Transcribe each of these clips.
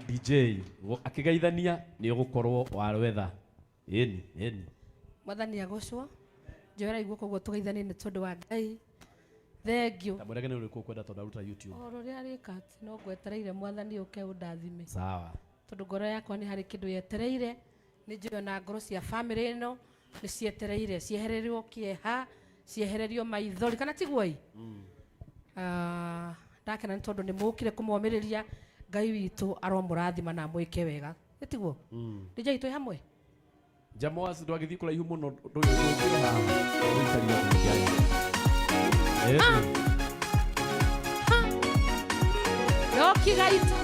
DJ akĩgeithania nĩ ũgũkorwo warwetha. Ĩni ĩni. Mwathani agocwo. Njoera guoko guo tũgeithanie nĩ tondũ wa Ngai. Thank you. Ta mwĩrage nĩ ũrĩkũ ũkwenda tondũ aruta YouTube. O rũrĩa rĩka atĩ no ngwetereire Mwathani ũke ũndathime. Sawa. Tondũ ngoro yakwa nĩ harĩ kĩndũ yetereire, nĩ njũĩ ona ngoro cia family ĩno nĩ cietereire, ciehererio kĩeha, ciehererio maithori, kana tiguo ĩ? Ah, ndakena nĩ tondũ nĩ mũkire kũmomĩrĩria. Ngai witũ aromũrathima na amwĩke wega. Nĩ tiguo? DJ twĩ hamwe? Jamoas ndwagĩthiĩ kũraihu mũno ndũgĩtũkĩre haha. Ũikaria DJ. Ĩni. Yoki gaitũ.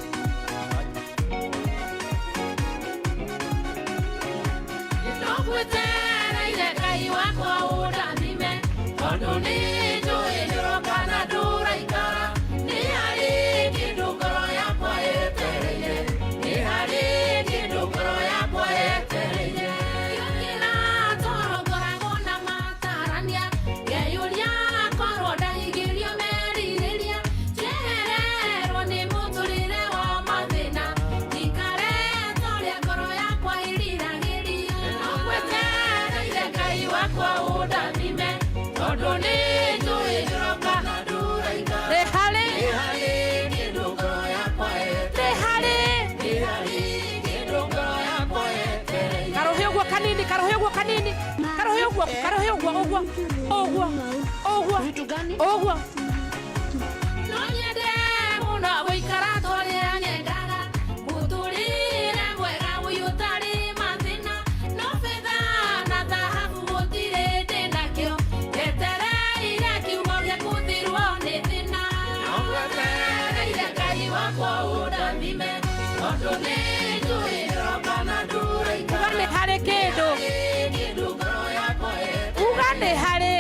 Nĩndagwetereire Ngai wakwa ũndathime, tondũ nĩ njũĩ nĩũroka na ndũraikara. Nĩ harĩ kĩndũ ngoro yakwa yetereire, nĩ harĩ kĩndũ ngoro yakwa yetereire. Ngĩũkĩra toro ngoragwo na matarania, ngeyũria korwo ndahingĩrio merirĩria, njehererwo nĩ mũtũrĩre wa mathĩna, njikare ta ũrĩa ngoro yakwa ĩriragĩria. Nĩngwetereire Ngai wakwa ũndathime, tondũ nĩ njũĩ nĩũroka na ndũraikara. Nĩ harĩ, nĩ harĩ, karũhĩ ũguo kanini, karũhĩ ũguo kanini, karũhĩ ũguo, karũhĩ ũguo, ũguo, ũguo, ũguo, ũguo. No nyende mũno gũikara ta ũrĩa nyendaga, mũtũrĩre mwega ũyũ ũtarĩ mathĩna, no betha na thahabu gũtirĩ ndĩnakĩo, njetereire kiugo gĩa gũthirwo nĩ thĩna. Ngwetereire Ngai wakwa ũndathime, tondũ nĩ njũĩ nĩũroka na ndũraikara. Uga nĩ harĩ kĩndũ, uga nĩ harĩ.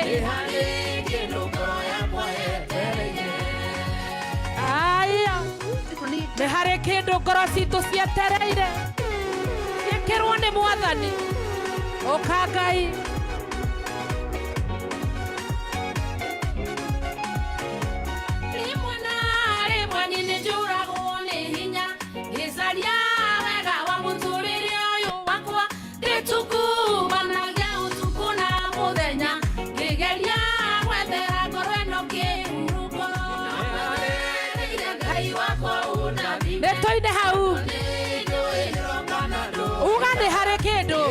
Aya, nĩ harĩ kĩndũ ngoro citũ cietereire ciĩkĩrwo nĩ Mwathani. Ũka Ngai. Rĩmwe na rĩmwe niĩ nĩ njũragwo nĩ hinya, ngĩcaria wega wa mũtũrĩre ũyũ wakwa, ndĩtungumanagia ũtukũ na mũthenya, ngĩgeria gwethera ngoro ĩno kĩhurũko. Ngai wakwa ũndathime. Nĩ tũine hau. Uga nĩ harĩ kĩndũ.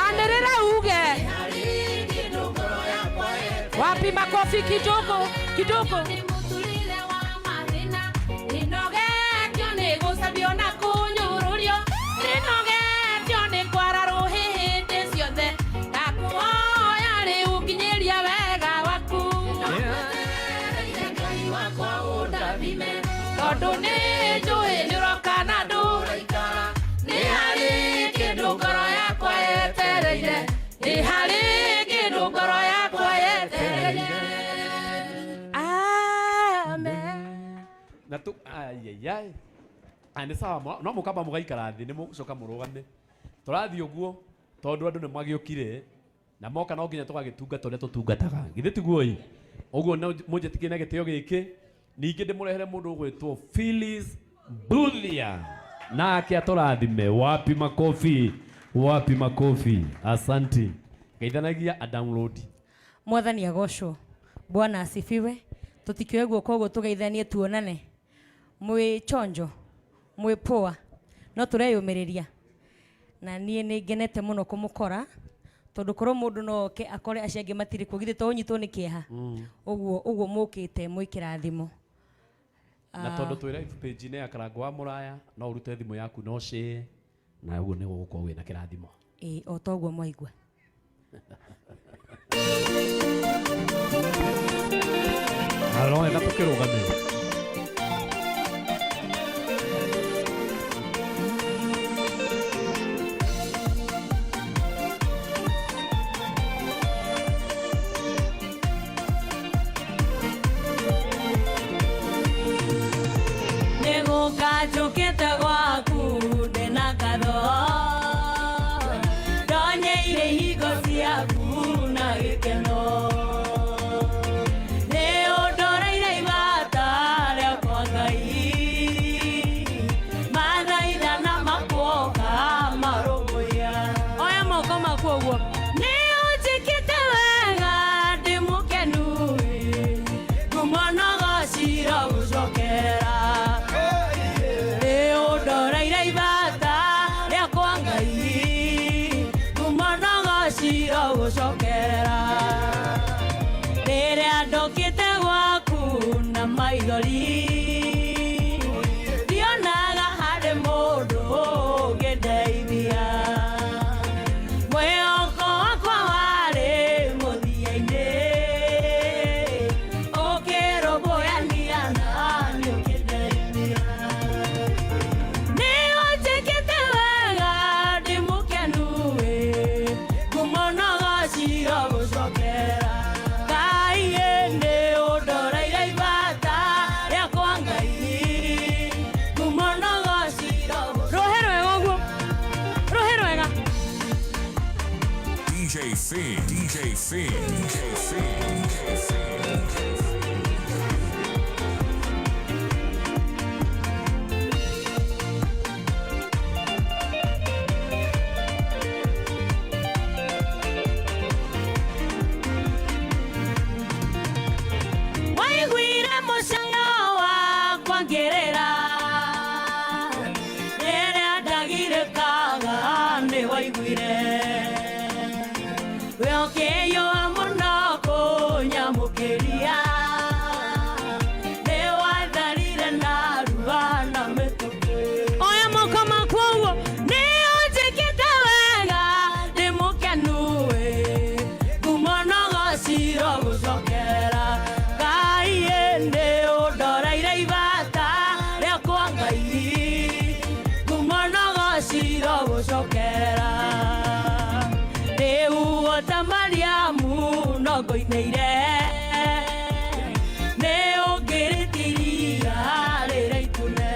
Anĩrĩra uge. Wapi makofi kidogo kidogo. Nĩnogetio nĩ gũcambio na kũnyũrũrio, nĩnogetio nĩ kwara rũhĩ hĩndĩ ciothe, ndakuhoya rĩu nginyĩria wega waku. Tondũ nĩ njũĩ nĩũroka na ndũraikara. Nĩ harĩ kĩndũ ngoro yakwa yetereire, nĩ harĩ kĩndũ ngoro yakwa yetereire. Amen. Na tu ai ai ai. Ah, nĩ sawa no mũkamba mũgaikara thĩ nĩ mũgũcoka mũrũgame. Tũrathiĩ ũguo tondũ andũ nĩ magĩũkire na moka no nginya tũgagĩtungata ũrĩa tũtungataga. Githĩ tiguo ĩ? Ũguo no mũnjĩtĩkie na gĩtĩo gĩkĩ. Ningĩ ndĩmũrehere mũndũ ũgwĩtwo Phyllis Mbuthia nake atũrathime. Wapi makofi, wapi makofi. Asanti. Geithanagia a download. Mwathani agocwo. Bwana asifiwe. Tutikioe guoko ũguo tũgeithanie tuonane. Mwĩ chonjo, mwĩ poa, no tũreyũmĩrĩria. Na niĩ nĩ ngenete mũno kũmũkora, tondũ korwo mũndũ no oke akore acio angĩ matirĩ kuo, githĩ to ũnyitwo nĩ kĩeha? Ũguo ũguo mũkĩte mwĩ kĩrathimo. Na tondũ twĩ live page-inĩ ya Karango wa Mũraya, no ũrute thimũ yaku na ũshare, na ũguo nĩ gũgũkorwo wĩna kĩrathimo. Ĩĩ, o ta ũguo mwaigua. Na no wega tũkĩrũgame. Nĩgũka njũkĩte gwaku ndĩna ngatho, ndonyeire ihingo ciaku na gĩkeno, nĩ ũndoreire ibata rĩakwa Ngai. K Fiend. K Fiend. Waiguire mũcayo wakwa ngĩrĩra rĩrĩa ndagirĩkaga nĩ waiguire we ũkĩiyũa mũno kũnyamũkĩria nĩ watharire na rua na mĩtũkĩ oya moko maku ũguo nĩ ũnjĩkĩte wega ndĩ mũkenu ĩ ngumo no gociro gũcokera ngai ĩndĩ ũndoreire ibata rĩakwa ngai ngumo no gociro gũcokera rĩu ota mariamu no ngũinĩire nĩ ũngĩrĩtiria rĩrĩa itune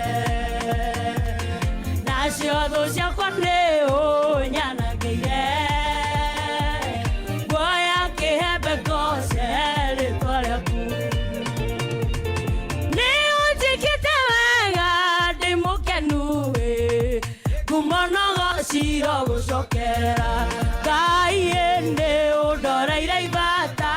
nacio thũ ciakwa nĩ ũnyanangĩire nguoya kĩhembe ngoce rĩtwa rĩaku nĩ ũnjĩkĩte wega ndĩ mũkenu ĩ ngumo no gociro gũcokera ngai ĩndĩ ũndoreire ibata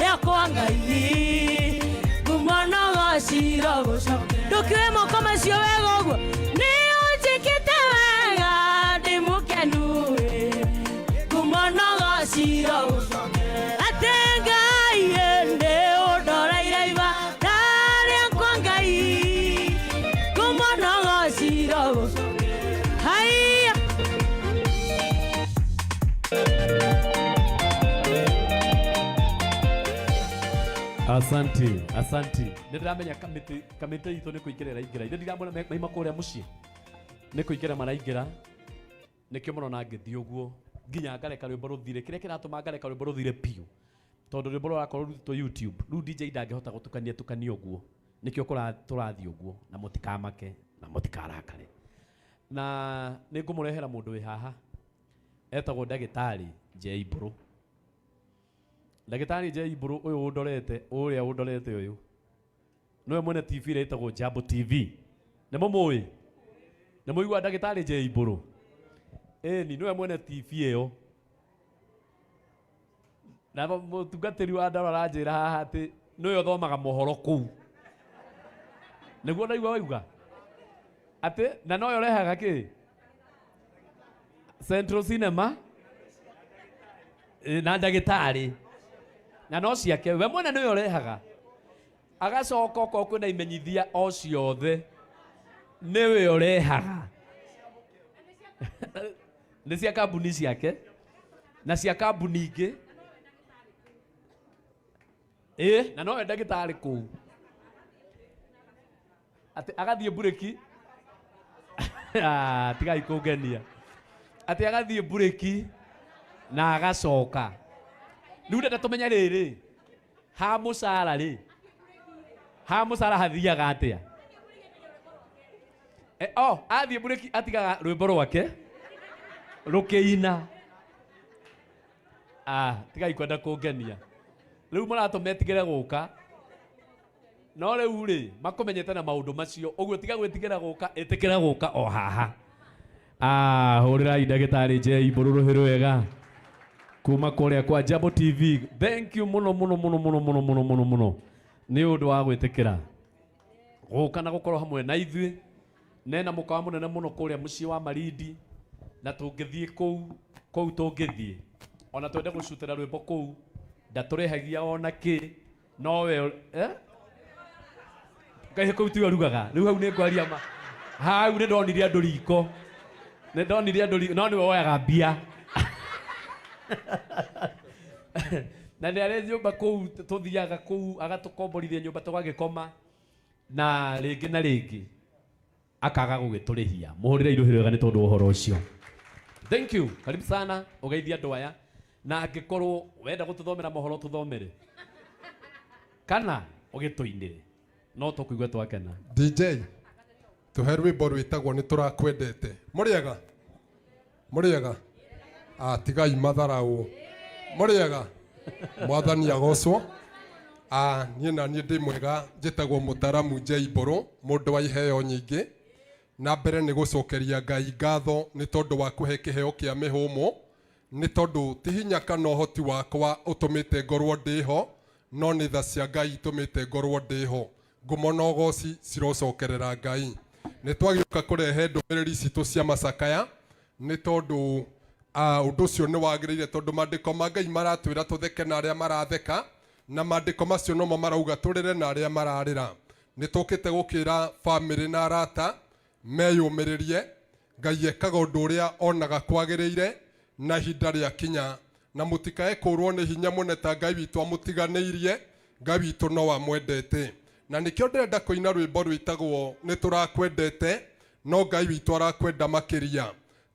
rĩakwa ngai ngumo no gociro gũcokera ndũkĩoe moko macio wega ũguo nĩ ũnjĩkĩte wega ndĩ mũkenu ĩ ngumo no gociro gũcokera atĩ ngai ĩndĩ ũndoreire ibata rĩakwa ngai ngumo no gociro gũcokera haiya. Asante, asante. Nĩ ndĩramenya kamĩtĩ kamĩtĩ itũ nĩ kũingĩra ĩraingĩra. Ithe ndiramona maima kũrĩa mũciĩ. Nĩ kũingĩra maraingĩra. Nĩkĩo mũrona ngĩthiĩ ũguo nginya ngareka rwĩmbo rũthire. Kĩrĩa kĩratũma ngareka rwĩmbo rũthire biũ. Tondũ rwĩmbo rũrakorwo rũrutĩtwo YouTube. Rĩu DJ ndangĩhota gũtukania tukania ũguo. Nĩkĩo tũrathiĩ ũguo na mũtikamake na mũtikarakare. Na nĩ ngũmũrehera mũndũ wĩ haha. Etagwo ndagĩtarĩ J Mbũrũ. Ndagĩtarĩ J Mbũrũ ũyũ ũndorete, ũrĩa ũndorete ũyũ. Nĩwe mwene TV ĩrĩa ĩtagwo Jambo TV. Nĩ mũmũĩ? Nĩ mũiguaga ndagĩtarĩ J Mbũrũ? Ĩni, nĩwe mwene TV ĩyo. Na mũtungatĩri wa ndaro aranjĩra haha atĩ nĩwe ũthomaga mohoro kũu. Nĩguo ndaigua wauga? Atĩ na nowe ũrehaga kĩ? Central Cinema na ndagĩtarĩ na no ciake we mwene nĩwe ũrehaga agacoka okorwo kwĩna imenyithia o ciothe nĩwe ũrehaga nĩ cia kambuni ciake na cia kambuni ingĩ ĩ na nowe ndagĩtarĩ kũu atĩ agathiĩ mburĩki. Ah, tigai kũngenia atĩ agathiĩ mburĩki na agacoka rĩu ndenda tũmenye rĩrĩ ha mũcara rĩ ha mũcara hathiaga atĩa. Oh, athiĩ mburĩki atigaga rwĩmbo rwake rũkĩina. Ah, tigai kwenda kũngenia rĩu mũratũma etigĩre gũka no rĩu rĩ makũmenyete na maũndũ macio ũguo tiga gwĩtigĩra gũka ĩtĩkĩra gũka o haha. Ah, hũrĩrai ndagĩtarĩ J Mbũrũ rũhĩ rwega kuma kũrĩa kwa Jambo TV. Thank you mũno mũno mũno mũno mũno mũno mũno mũno nĩ ũndũ wa gwĩtĩkĩra gũka na gũkorwo hamwe na ithuĩ. Nena mũkawa mũnene mũno kũrĩa mũciĩ wa Malindi na tũngĩthiĩ kũu kũu tũngĩthiĩ ona twende gũcutĩra rwĩmbo kũu ndatũrĩhagia ona kĩ nowe eh? Ngai kũu tiwe ũrugaga rĩu hau nĩ ngwaria ma hau nĩ ndonire andũ riko nĩ ndonire andũ riko no nĩwe woyaga mbia na nĩ arĩ nyũmba kũu tũthiaga kũu agatũkomborithia nyũmba tũgagĩkoma na rĩngĩ na rĩngĩ akaga gũgĩtũrĩhia. Mũhũrĩre irũhĩ rwega nĩ tondũ wa ũhoro ũcio. Thank you, karibu sana ũgeithie andũ aya na angĩkorwo wenda gũtũthomera mohoro tũthomere kana ũgĩtũinĩre no tũkũigua twakena. DJ tuhe rwĩmbo rwĩtagwo nĩ tũrakwendete. Mũrĩega? Mũrĩega? Ah, tigai matharaũ. Mũrĩega? Mwathani agocwo. Niĩ na niĩ ndĩ mwega, njĩtagwo mũtaramu J Mbũrũ, mũndũ wa iheo nyingĩ. Na mbere nĩ gũcokeria Ngai ngatho nĩ tondũ wa kũhe kĩheo kĩa mĩhũmũ, nĩ tondũ ti hinya kana ũhoti wakwa ũtũmĩte ngorwo ndĩho, no nĩ tha cia Ngai itũmĩte ngorwo ndĩho. Ngumo na ũgoci cirocokerera Ngai. Nĩ twagĩũka kũrehe ndũmĩrĩri citũ cia macakaya, nĩ tondũ ũndũ ũcio nĩ wagĩrĩire, tondũ maandĩko ma Ngai maratwĩra tũtheke na arĩa maratheka, na maandĩko macio nomo marauga tũrĩre na arĩa mararĩra. Nĩ tũkĩte gũkĩra bamĩrĩ na arata meyũmĩrĩrie. Ngai ekaga ũndũ ũrĩa onaga kwagĩrĩire na ihinda rĩakinya, na mũtikae kũrwo nĩ hinya mũne ta Ngai witũ amũtiganĩirie. Ngai witũ no amwendete, na nĩkĩo ndĩrenda kũina rwĩmbo rwĩtagwo nĩ tũrakwendete, no Ngai witũ arakwenda makĩria,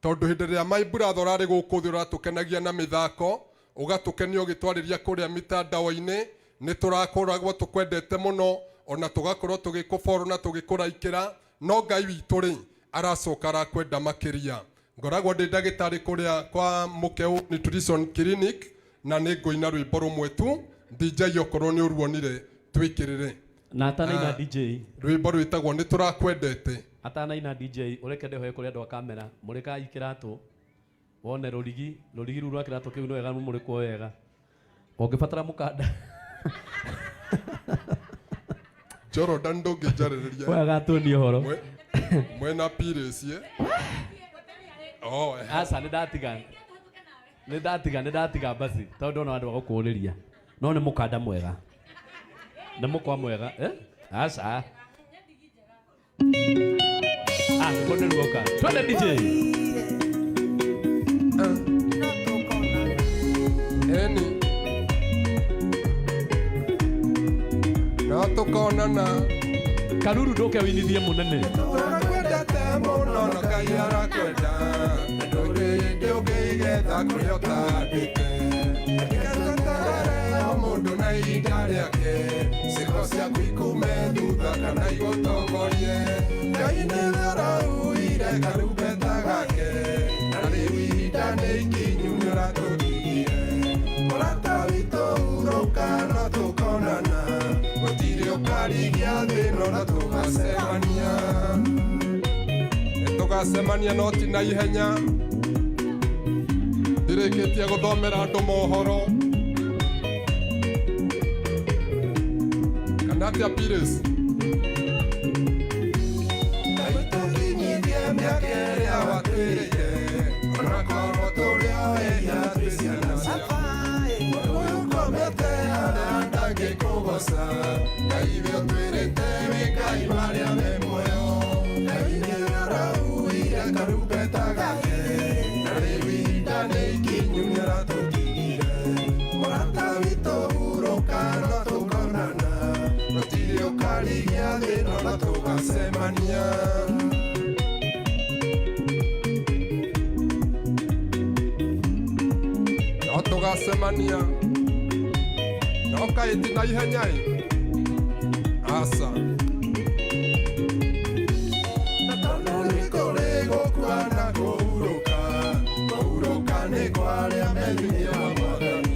tondũ hĩndĩ ĩrĩa my brother ũrarĩ gũkũ thĩ ũratũkenagia na mĩthako, ũgatũkenia ũgĩtwarĩria kũrĩa mitandao-inĩ, nĩ tũrakoragwo tũkwendete mũno, ona tũgakorwo tũgĩkũboro na tũgĩkũraikĩra, no Ngai witũ rĩ aracoka arakwenda makĩria. Ngoragwo ndĩ ndagĩtarĩ kũrĩa kwa Mũkeu Nutrition Clinic, na nĩ ngũina rwĩmbo rũmwe tu. DJ, okorwo nĩ ũruonire, twĩkĩrĩre. Na atanaina DJ, Rwĩmbo rwĩtagwo nĩ tũrakwendete. Atanaina DJ, ũreke ndĩhoe kũrĩ andũ a kamera, mũrĩkai kĩratũ wone rũrigi rũrigi rũu rwa kĩratũ kĩu nĩ wega mũrĩkwo wega, ũngĩbatara mũkanda. Jordan, ndũngĩnjarĩrĩria. Wega tuonie ũhoro. Mwena pirĩcie. Oh, Aca, nĩ ndatiga, nĩ ndatiga, nĩ ndatiga basi, tondũ ndona andũ a gũkũrĩria, no nĩ mũkanda mwega, nĩ mũkwa mwega, eh? Aca, ah, nĩguo nĩ ruoka. Twende, DJ. Eni no tũkonana. Karuru, ndũke wĩinithie mũnene. Tũrakwendete mũno, na Ngai arakwenda. Ndũrĩ hĩndĩ ũngĩigetha kũrĩa ũtandĩte. Reke o mũndũ na ihinda rĩake, ciĩko ciaku ikume thutha kana igũtongorie. Ngai nĩwe ũrahuhire karumbeta gake, na rĩu ihinda nĩ ikinyu, nĩ ũratũtigire. Mũrata witũ, hurũka, no tũkonana. Gũtirĩ ũkarigia thĩ ĩno, na tũgacemania. Nĩ tũgacemania, no ti na ihenya. Ndirĩkĩtie gũthomera andũ mohoro kana atĩa, Pires? Ngai tũkinyithie mĩaka ĩrĩa watwĩrĩire, onakorwo tũrĩ o ehia, twĩ ciana ciaku. Ũyũ ũkomete harĩa ndangĩkũgoca. Ngai we ũtwĩrĩte wĩ Ngai wa arĩa me muoyo. Ngai nĩwe ũrahuhire karumbeta gake, na rĩu ihinda nĩ ikinyu, nĩ ũratũtigire. Mũrata witũ, hurũka, no tũkonana. Gũtirĩ ũkarigia thĩ ĩno, na tũgacemania. No tũgacemania, no kaĩ ti na ihenya ĩ, aca. Na tondũ nĩ kũrĩ gũkua na kũhurũka, kũhurũka nĩ kwa arĩa me thĩinĩ wa Mwathani,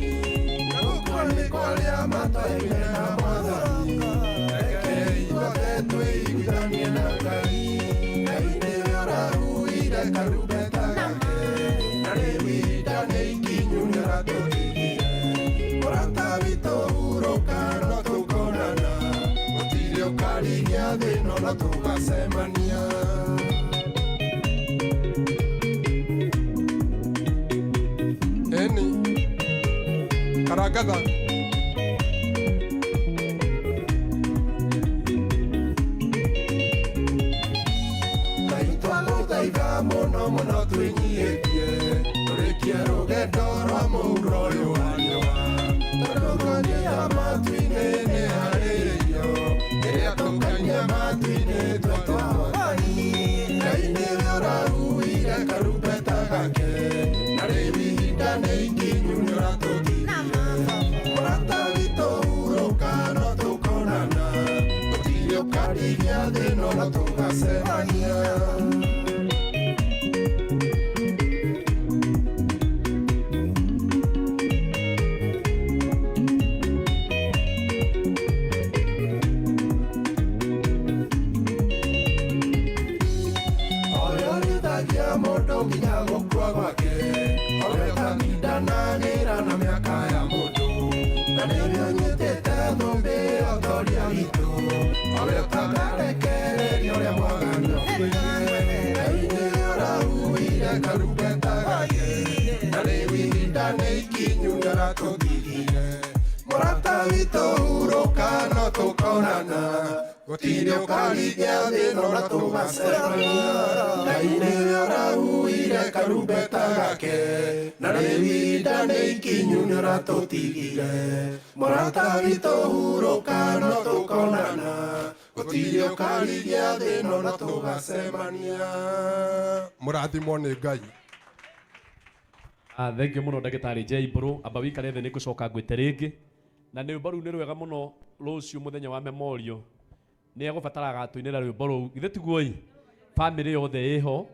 na gũkua nĩ kwa arĩa mataime na Mwathani. Rekei ithuothe twĩiguithanie na Ngai. Ngai nĩwe ũrahuhire karumbeta gake, na rĩu ihinda nĩ ikinyu, nĩ ũratũtigire. Mũrata witũ, hurũka, no tũkonana. Gũtirĩ ũkarigia thĩ ĩno, no tũgacemania. Eni karangatha. Ngai, twagũthaitha mũno mũno twĩnyihĩtie, tũrĩkie rũgendo rwa mũhuro ũyũ wa riũa, tondũ kũnyia matu-inĩ nĩ harĩ irio ĩrĩa tũkainia matu-inĩ twetwo Mwathani. Ngai nĩwe ũrahuhire karumbeta gake, na rĩu ihinda nĩ ikinyu, nĩ ũratũtigire. Mũrata witũ, hurũka, no tũkonana. Gũtirĩ ũkarigia thĩ ĩno, no tũgacemania. Mũndũ nginya gũkua gwake, owe ũtatindanagĩra na mĩaka ya mũndũ, na nĩwe ũnyitĩte thũmbĩ ya ũtoria witũ, owe ũtakarekereria ũrĩa mwaganu akuĩre. Ngai nĩwe ũrahuhire karumbeta gake, na rĩu ihinda nĩ ikinyu nĩaratũtigire. Mũrata witũ hurũka, no tũkonana, gũtirĩ ũkaringia thĩ no na tũgacemania. Ngai nĩwe ũrahuhire karumbeta gake, na rĩu ihinda nĩ ikinyu nĩũratũtigire. Mũrata witũ hurũka, no tũkonana, gũtirĩ ũkaringia thĩ no na tũgacemania. Mũrathimwo nĩ Ngai. Ah, thank you muno ndagĩtarĩ J Mbũrũ. Amba wikare thĩ, nĩ ngũcoka ngwĩte rĩngĩ. Na nĩ rwĩmbo rũu nĩ rwega mũno. Rũciũ mũthenya wa memorial nĩ egũbatara agatũinĩra rwĩmbo rũu, githĩ tiguo? Ĩ family yothe ĩho.